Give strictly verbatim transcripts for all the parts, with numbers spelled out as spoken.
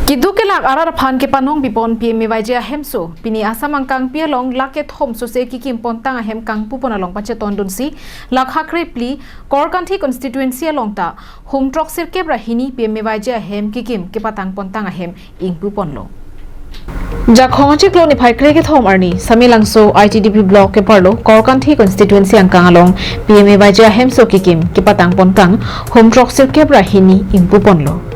Keduk kelak arat aphan kepanong pipon P M A Y G ahemso, pini Assam angkangpi along lakh kethom sose kekim pontang ahem kangpupon along pachetongdunsi, lakh hakre phli Korkanthi constituency along ta hum throksirkep ra hini P M A Y G ahem kekim kepatang pontang ahem ingpuponlo. Jakhong achiklo niphai krekethom arni Samelangso I T D P block keparlo Korkanthi constituency angkang along P M A Y G ahemso kekim kepatang pontang hum throksirkep ra hini ingpuponlo.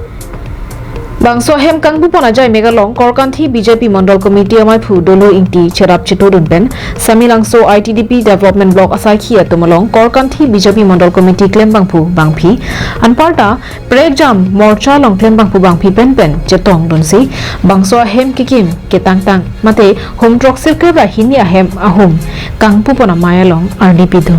Bangso ahem kangpupon ajai mek along Korkanthi B J P Mondol Committee amaiphu Dolo Ingti cherap chetongdun pen Samelangso I T D P development block asaikhi atum along Korkanthi B J P Mondol Committee klembangphu bangpi anparta prekjam morcha along klembangphu bangpi penpen chetongdunsi bangso ahem kekim ketangtang mate hum throksirkep ra hini ahem ahum kangpupon amei along ardi pidun.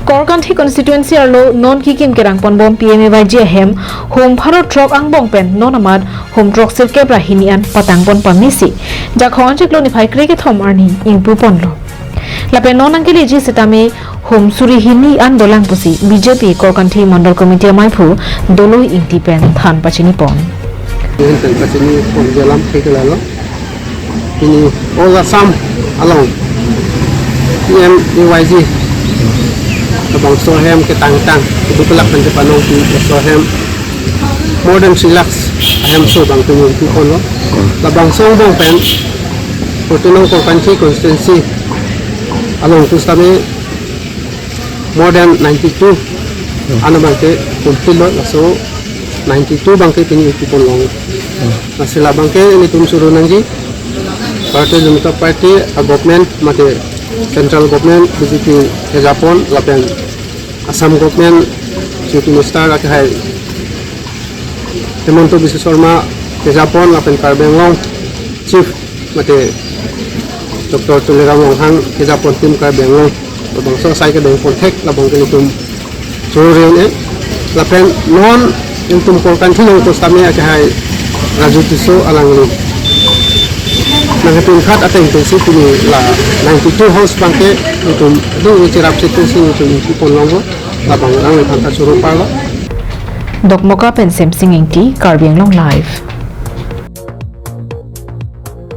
Korkanthi constituency arlo non kekim kerangponbom P M A Y G ahem hum pharo throk angbong pen non amat hum throksirkep ra hini an patangpon pamesi Jakhong achiklo niphai krekethom arni ingpuponlo. Lapen non nangkeleji setame hum suri hini an dolang pusi B J P Korkanthi Mondol Committee amaiphu Dolo Ingti pen than pachinipon. Pen pachinipon jalam theklalo. Pini all Assam along P M A Y G labangso ahem ketangtang keduk kelak pen kepanong pi labangso ahem more than three lakhs ahemso bang pini ingpuponlo. Labangso angbong pen fourteen nong Korkanthi constituency along pusitame more than ninety-two ano bangke complete lo, laso ninety-two bangke pini ingpuponlong. Lasi labangke nelitum choro nangji Bharatiya Janata Party a-government mate central government B J P kejapon lapen Assam government Chief Minister akehai Himanta Biswa Sarma kejapon lapen Karbi Anglong Chief mate Doctor Tuliram Ronghang kejapon Team Karbi Anglong labangso asai kedengpon thek labangke nelitum choro un-e. Lapen non nelitum Korkanthi along pusitame akehai Raju Tisso alangli nangkepin khat ateng pensi pini la ninety-two house bangke nelitum dong cherap chetu si nelitum ingpuponlonglo. Labang alangliphan ta choro parlo. Dokmoka pen Semsing Ingti, Karbi Anglong Live.